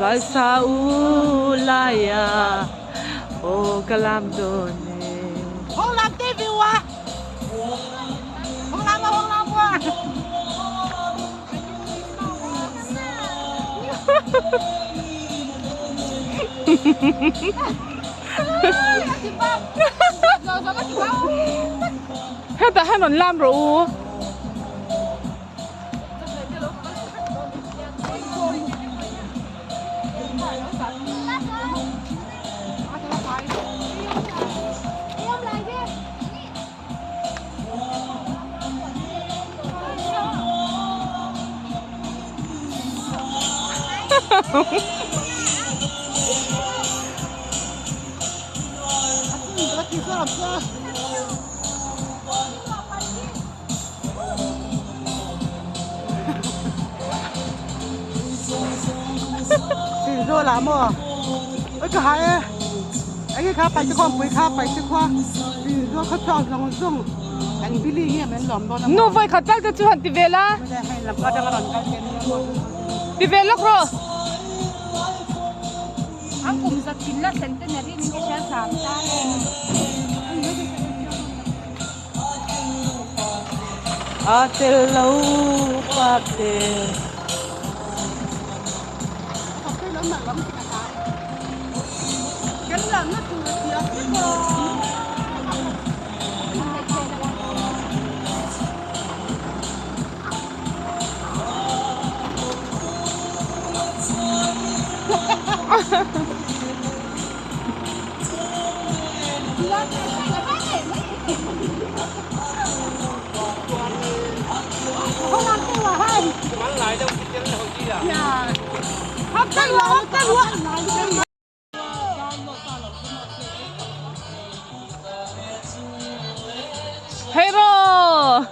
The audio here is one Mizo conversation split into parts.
Zai sa u laia aw ka lam dawn e. Hong lam te view a. Hong lam a hong lam a. Hetah hian rawn lam rawh u. Zinzawl ah maw oi ka hai e eng nge kha paite khawmpui kha paite khua Zinzawl khaw chhuak zawng zawng eng bili nge min lawm dawn a maw Nu vawi khat tal te chu han ti ve la hei lam atanga rawn kal te nia maw ti ve lawk rawh. An kum zat tin la centenary in ka hria zam ta e. A tel lo pate. Hei rawh!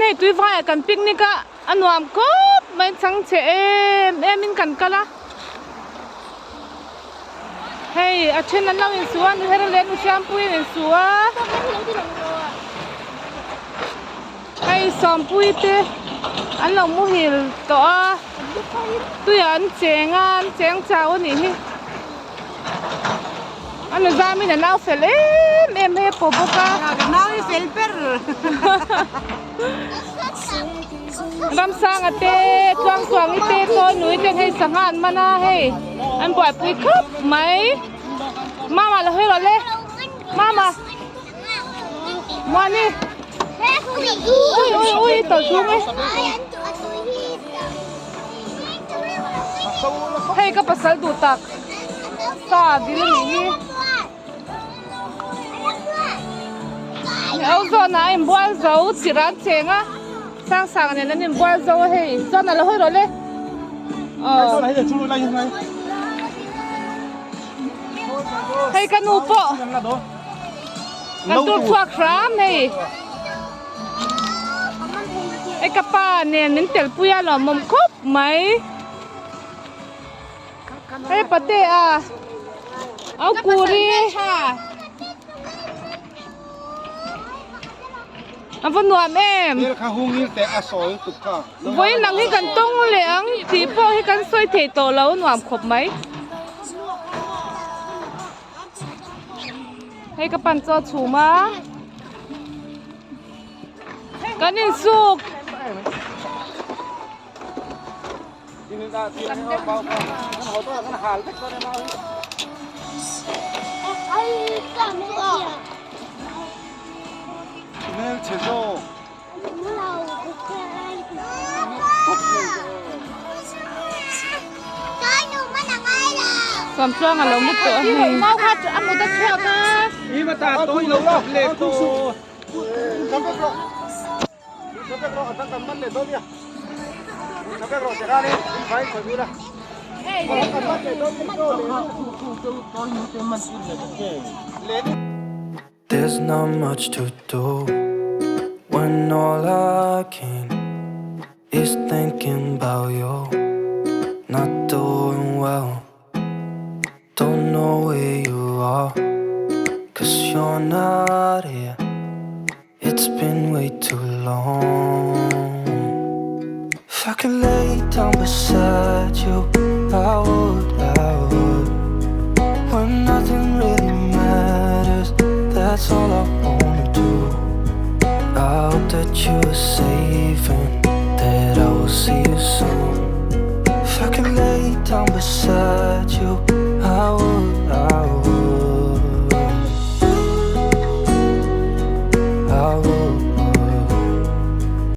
hei tuivaiah kan picnic a a nuam khawp mai chhang chhe em em in kan kal a hei a then an lo insu a nuhera leh nusiampui an insu a hei sawmpui te an lo muhil tawh a tuiah an cheng a an cheng chau a nih hi. A nu zamin a nau fel em em mai a pawh bawk a. Nau hi fel ber. Ramsanga te Tluangtluangi te Kawnui ten hei sangha an man a hei an buaipui khawp mai. Mama lo hawi rawh le. Mama. Muani. Ui ui ui tawlh chhung e. Hei ka pasal duh tak sa vil a nih hi au zawn ah a inbual zo chirh an cheng a sang sang nen an inbual zo a hei zawn a lo hawi rawh le aw hei ka nu pawh kan tur chhuak hram hei. Hei ka pa nen min tel pui a lawmawm khawp mai hei pate a au kuri a va nuam em vawiin ang hi kan tawng leh ang tih pawh hi kan sawi thei tawh lo nuam khawp mai. Hei ka pan chaw chhum a kan insuk Sawmtluang a lo mu tawh a hei. There's not much to do when all I can is thinking about you. Not doing well, don't know where you are, cause you're not here. It's been way too long. If I could lay down beside you, I would, I would. When nothing really matters, that's all I wanna do. I hope that you are safe and that I will see you soon. If I could lay down beside